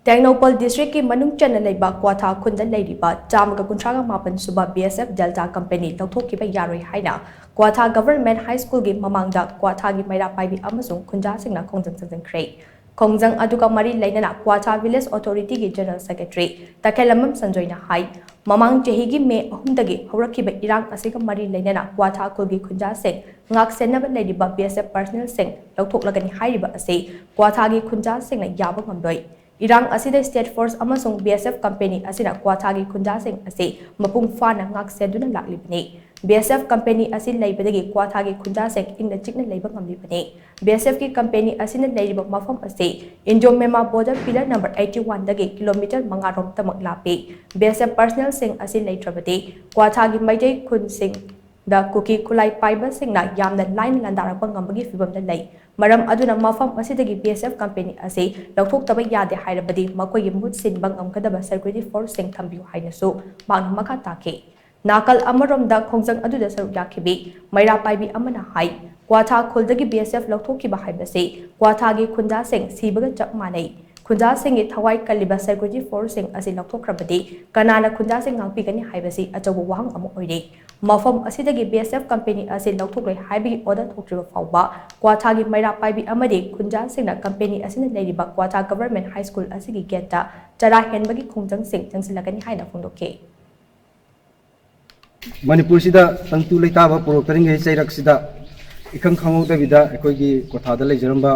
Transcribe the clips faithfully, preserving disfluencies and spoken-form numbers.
ꯇꯦꯡꯅꯧꯄꯜ ꯗꯤꯁꯇ꯭ꯔꯤꯛꯀꯤ ꯃꯅꯨꯡ ꯆꯟꯅ ꯂꯩꯕ ꯀ꯭ꯋꯥꯊꯥ ꯈꯨꯟꯗ ꯂꯩꯔꯤꯕ ꯆꯥꯝꯃꯒ ꯀꯨꯟꯊ꯭ꯔꯥꯒ ꯃꯥꯄꯟ ꯁꯨꯕ B S F Delta company ꯂꯧꯊꯣꯛꯈꯤꯕ ꯌꯥꯔꯣꯏ ꯍꯥꯏꯅ ꯀ꯭ꯋꯥꯊꯥ ꯒꯚꯔꯟꯃꯦꯟꯠ ꯍꯥꯏ ꯁ꯭ꯀꯨꯜꯒꯤ ꯃꯃꯥꯡꯗ ꯀ꯭ꯋꯥꯊꯥꯒꯤ ꯃꯩꯔꯥ ꯄꯥꯏꯕꯤ ꯑꯃꯁꯨꯡ ꯈꯨꯟꯖꯥꯁꯤꯡꯅ ꯈꯣꯡꯖꯪ ꯆꯪꯁꯤꯟꯈ꯭ꯔꯦ꯫ ꯈꯣꯡꯖꯪ ꯑꯗꯨꯒ ꯃꯔꯤ ꯂꯩꯅꯅ ꯀ꯭ꯋꯥꯊꯥ ꯚꯤꯂꯦꯖ ꯑꯣꯊꯣꯔꯤꯇꯤꯒꯤ ꯖꯦꯅꯔꯦꯜ ꯁꯦꯀ꯭ꯔꯦꯇꯔꯤ ꯇꯈꯦꯜꯂꯝꯕꯝ ꯁꯟꯖꯣꯏꯅ ꯍꯥꯏ, ꯃꯃꯥꯡ ꯆꯍꯤꯒꯤ ꯃꯦ ꯑꯍꯨꯝꯗꯒꯤ ꯍꯧꯔꯛꯈꯤꯕ ꯏꯔꯥꯡ ꯑꯁꯤꯒ ꯃꯔꯤ ꯂꯩꯅꯅ ꯀ꯭ꯋꯥꯊꯥ ꯈꯨꯜꯒꯤ ꯈꯨꯟꯖꯥꯁꯤꯡ ꯉꯥꯛ ꯁꯦꯟꯅꯕ ꯂꯩꯔꯤꯕ ꯕꯤ ꯑꯦꯁ ꯑꯦꯐ ꯄꯔꯁꯅꯦꯜꯁꯤꯡ ꯂꯧꯊꯣꯛꯂꯒꯅꯤ ꯍꯥꯏꯔꯤꯕ ꯑꯁꯤ ꯀ꯭ꯋꯥꯊꯥꯒꯤ ꯈꯨꯟꯖꯥꯁꯤꯡꯅ ꯌꯥꯕ ꯉꯝꯂꯣꯏ꯫ ꯏꯔꯥꯡ ꯑꯁꯤꯗ ꯁ꯭ꯇꯦꯠ ꯐꯣꯔꯁ ꯑꯃꯁꯨꯡ ꯕꯤ ꯑꯦꯁ ꯑꯦꯐ ꯀꯝꯄꯦꯅꯤ ꯑꯁꯤꯅ ꯀ꯭ꯋꯥꯊꯥꯒꯤ ꯈꯨꯟꯖꯥꯁꯤꯡ ꯑꯁꯤ ꯃꯄꯨꯡ ꯐꯥꯅ ꯉꯥꯛ ꯁꯦꯟꯗꯨꯅ ꯂꯥꯛꯂꯤꯕꯅꯤ꯫ ꯕꯤ ꯑꯦꯁ ꯑꯦꯐ ꯀꯝꯄꯦꯅꯤ ꯑꯁꯤ ꯂꯩꯕꯗꯒꯤ ꯀ꯭ꯋꯥꯊꯥꯒꯤ ꯈꯨꯟꯖꯥꯁꯤꯡ ꯏꯪꯅ ꯆꯤꯛꯅ ꯂꯩꯕ ꯉꯝꯂꯤꯕꯅꯤ꯫ ꯕꯤ ꯑꯦꯁ ꯑꯦꯐꯀꯤ ꯀꯝꯄꯦꯅꯤ ꯑꯁꯤꯅ ꯂꯩꯔꯤꯕ ꯃꯐꯝ ꯑꯁꯤ Indo Myanmar border pillar number eighty ꯋꯥꯟꯗꯒꯤ ꯀꯤꯂꯣꯃꯤꯇꯔ ꯃꯉꯥꯔꯣꯝꯇꯃꯛ ꯂꯥꯞꯄꯤ꯫ ꯕꯤ ꯑꯦꯁ ꯑꯦꯐ ꯄꯔꯁꯅꯦꯜꯁꯤꯡ ꯑꯁꯤ ꯂꯩꯇ꯭ꯔꯕꯗꯤ ꯀ꯭ꯋꯥꯊꯥꯒꯤ ꯃꯩꯇꯩ ꯈꯨꯟꯁꯤꯡꯗ ꯀꯨꯀꯤ ꯈꯨꯠꯂꯥꯏ ꯄꯥꯏꯕꯁꯤꯡꯅ ꯌꯥꯝꯅ ꯂꯥꯏꯅ ꯂꯥꯟꯗꯥꯔꯛꯄ ꯉꯝꯕꯒꯤ ꯐꯤꯚꯝꯗ ꯂꯩ꯫ ꯃꯔꯝ ꯑꯗꯨꯅ ꯃꯐꯝ ꯑꯁꯤꯗꯒꯤ ꯕꯤ ꯑꯦꯁ ꯑꯦꯐ ꯀꯝꯄꯦꯅꯤ ꯑꯁꯤ ꯂꯧꯊꯣꯛꯇꯕ ꯌꯥꯗꯦ ꯍꯥꯏꯔꯕꯗꯤ ꯃꯈꯣꯏꯒꯤ ꯃꯍꯨꯠ ꯁꯤꯟꯕ ꯉꯝꯒꯗꯕ ꯁꯦꯀ꯭ꯌꯨꯔꯤꯇꯤ ꯐꯣꯔꯁꯁꯤꯡ ꯊꯝꯕꯤꯌꯨ ꯍꯥꯏꯅꯁꯨ ꯃꯍꯥꯛꯅ ꯃꯈꯥ ꯇꯥꯈꯤ꯫ ꯅꯥꯀꯜ ꯑꯃꯔꯣꯝꯗ ꯈꯣꯡꯖꯪ ꯑꯗꯨꯗ ꯁꯔꯨꯛ ꯌꯥꯈꯤꯕꯤ ꯃꯩꯔꯥ ꯄꯥꯏꯕꯤ ꯑꯃꯅ ꯍꯥꯏ, ꯀ꯭ꯋꯥꯊꯥ ꯈꯨꯜꯗꯒꯤ ꯕꯤ ꯑꯦꯁ ꯑꯦꯐ ꯂꯧꯊꯣꯛꯈꯤꯕ ꯍꯥꯏꯕꯁꯤ ꯀ꯭ꯋꯥꯊꯥꯒꯤ ꯈꯨꯟꯖꯥꯁꯤꯡ ꯁꯤꯕꯒ ꯆꯞ ꯃꯥꯟꯅꯩ꯫ ꯈꯨꯟꯖꯥꯁꯤꯡꯒꯤ ꯊꯋꯥꯏ ꯀꯜꯂꯤꯕ ꯁꯦꯀ꯭ꯌꯨꯔꯤꯇꯤ ꯐꯣꯔꯁꯁꯤꯡ ꯑꯁꯤ ꯂꯧꯊꯣꯛꯈ꯭ꯔꯕꯗꯤ ꯀꯅꯥꯅ ꯈꯨꯟꯖꯥꯁꯤꯡ ꯉꯥꯛꯄꯤꯒꯅꯤ ꯍꯥꯏꯕꯁꯤ ꯑꯆꯧꯕ ꯋꯥꯍꯪ ꯑꯃ ꯑꯣꯏꯔꯤ꯫ ꯃꯐꯝ ꯑꯁꯤꯗꯒꯤ ꯕꯤ ꯑꯦꯁ ꯑꯦꯐ ꯀꯝꯄꯦꯅꯤ ꯑꯁꯤ ꯂꯧꯊꯣꯛꯂꯣꯏ ꯍꯥꯏꯕꯒꯤ ꯑꯣꯔꯗꯔ ꯊꯣꯛꯇ꯭ꯔꯤꯕ ꯐꯥꯎꯕ ꯀ꯭ꯋꯥꯊꯥꯒꯤ ꯃꯩꯔꯥ ꯄꯥꯏꯕꯤ ꯑꯃꯗꯤ ꯈꯨꯟꯖꯥꯁꯤꯡꯅ ꯀꯝꯄꯦꯅꯤ ꯑꯁꯤꯅ ꯂꯩꯔꯤꯕ ꯀ꯭ꯋꯥꯊꯥ ꯒꯚꯔꯟꯃꯦꯟꯠ ꯍꯥꯏ ꯁ꯭ꯀꯨꯜ ꯑꯁꯤꯒꯤ ꯒꯦꯠꯇ ꯆꯔꯥ ꯍꯦꯟꯕꯒꯤ ꯈꯣꯡꯖꯪꯁꯤꯡ ꯆꯪꯁꯤꯜꯂꯒꯅꯤ ꯍꯥꯏꯅ ꯐꯣꯡꯗꯣꯛꯈꯤ꯫ ꯃꯅꯤꯄꯨꯔꯁꯤꯗ ꯇꯪꯗꯨ ꯂꯩꯇꯥꯕ ꯄꯨꯔꯛꯇ꯭ꯔꯤꯉꯩ ꯆꯩꯔꯛꯁꯤꯗ ꯏꯈꯪ ꯈꯪꯍꯧꯗꯕꯤꯗ ꯑꯩꯈꯣꯏꯒꯤ ꯀ꯭ꯋꯥꯊꯥꯗ ꯂꯩꯖꯔꯝꯕ,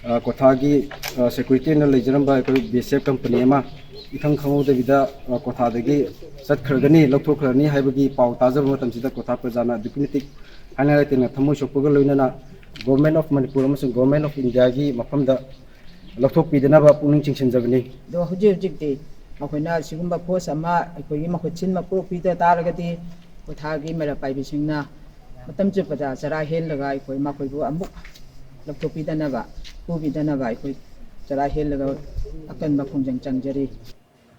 ꯑ, ꯀ꯭ꯋꯥꯊꯥꯒꯤ, ꯑ, ꯁꯦꯀ꯭ꯌꯨꯔꯤꯇꯤ ꯑꯣꯏꯅ ꯂꯩꯖꯔꯝꯕ ꯑꯩꯈꯣꯏ ꯕꯤ ꯑꯦꯁ ꯑꯦꯐ ꯀꯝꯄꯅꯤ ꯑꯃ ꯏꯈꯪ ꯈꯪꯍꯧꯗꯕꯤꯗ, ꯑ, ꯀ꯭ꯋꯥꯊꯥꯗꯒꯤ ꯆꯠꯈ꯭ꯔꯒꯅꯤ, ꯂꯧꯊꯣꯛꯈ꯭ꯔꯅꯤ ꯍꯥꯏꯕꯒꯤ ꯄꯥꯎ ꯇꯥꯖꯕ ꯃꯇꯝꯁꯤꯗ ꯀ꯭ꯋꯥꯊꯥ ꯄ꯭ꯔꯖꯥꯅ ꯑꯗꯨꯛꯀꯤ ꯃꯇꯤꯛ ꯍꯥꯏꯅ ꯂꯩꯇꯅ ꯊꯃꯣꯏ ꯁꯣꯛꯄꯒ ꯂꯣꯏꯅꯅ Government of Manipur ꯑꯃꯁꯨꯡ Government of India ꯒꯤ ꯃꯐꯝꯗ ꯂꯧꯊꯣꯛꯄꯤꯗꯅꯕ ꯄꯨꯛꯅꯤꯡ ꯆꯤꯡꯁꯤꯟꯖꯕꯅꯤ꯫ ꯑꯗꯣ ꯍꯧꯖꯤꯛ ꯍꯧꯖꯤꯛꯇꯤ ꯃꯈꯣꯏꯅ ꯁꯤꯒꯨꯝꯕ ꯐꯣꯔꯁ ꯑꯃ ꯑꯩꯈꯣꯏꯒꯤ ꯃꯈꯨꯠ ꯁꯤꯟꯕ ꯄꯨꯔꯛꯄꯤꯗ ꯇꯥꯔꯒꯗꯤ ꯀ꯭ꯋꯥꯊꯥꯒꯤ ꯃꯩꯔꯥ ꯄꯥꯏꯕꯤꯁꯤꯡꯅ ꯃꯇꯝ ꯆꯨꯞꯄꯗ ꯆꯔꯥ ꯍꯦꯜꯂꯒ ꯑꯩꯈꯣꯏ ꯃꯈꯣꯏꯕꯨ ꯑꯃꯨꯛ ꯂꯧꯊꯣꯛꯄꯤꯗꯅꯕ, ꯄꯨꯕꯤꯗꯅꯕ ꯑꯩꯈꯣꯏ ꯆꯔꯥ ꯍꯦꯜꯂꯒ ꯑꯀꯟꯕ ꯈꯣꯡꯖꯪ ꯆꯪꯖꯔꯤ꯫